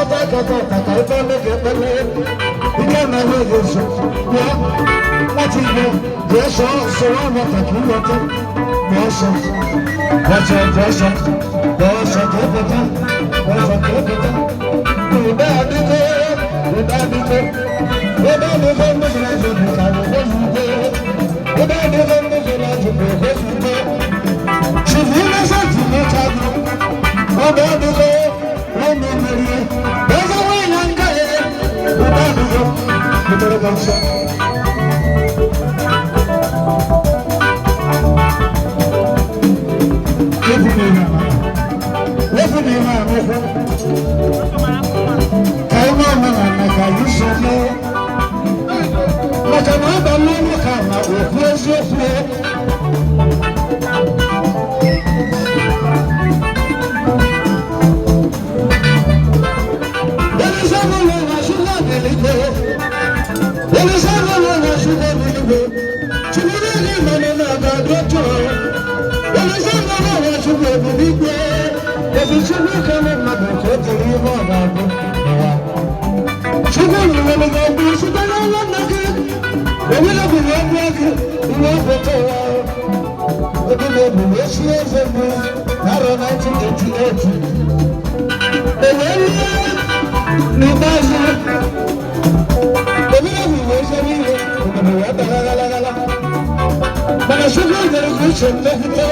Jikọta aka tata ka ebe ọnụ ga-ekpele. Ike na-enwe gị nso. Bịa, nwata Igbo, bịa sọọ soro nwata ka ịghọta. Bịa ọsọ. Bịa ọsọ, bịa ọsọ. Bịa ọsọ ka ịpụta. Bịa ọsọ ka ịpụta. Udo adịgo, udo adịgo. Udo adịgo ndị zụrụ azụ bụ ka udo zugo. Udo adịgo ndị zụrụ azụ bụ udo zugo. Chifu Innocent Nwoke, udo adịgo, ụmụ merie. Eze nwanyị na nga ya, udo adịgo. Butere gị nsọ. Efu na ihe ama. Efu na ihe amụkwụ. Ka ime omenala ka anyị so mee. Maka na abalị ụlọ ka na okwu eziokwu. Chukwu nyere gị ọgbụ site n'ọnwa nna gị. Ewele bụ na ọgbụ gị ihe ọpụta ụwa. Obi na-ebu wee sie eze mbụ n'arọ 1988. Ewee n'ikpeazụ, obi na-ebu wee zere ihe obodo wee dara ghala ghala. Mana Chukwu nyere gị uche mmekwute.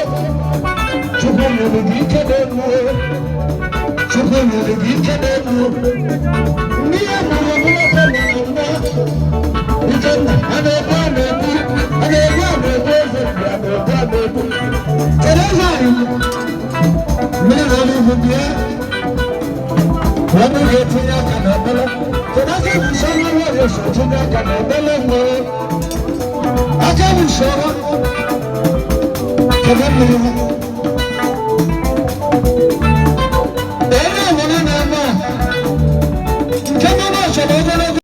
Chukwu nyere gị ike n'elu. Chukwu nyere gị ike n'elu. Ndị ya mụrụ ọbụla mara mma. Ikenna, a na-ebu a na-ebu, a na-ebu a na-ebu eze, a na-ebu a na-ebu. Kedu eze anyị? Mmiri na ọrụ ihu bịa. Ọnụ ga-etinye aka n'ebele. Kedu aka bụ usoro ọrụ so tinye aka n'ebele nwere? Aka bụ usoro. Kedu mmiri ha?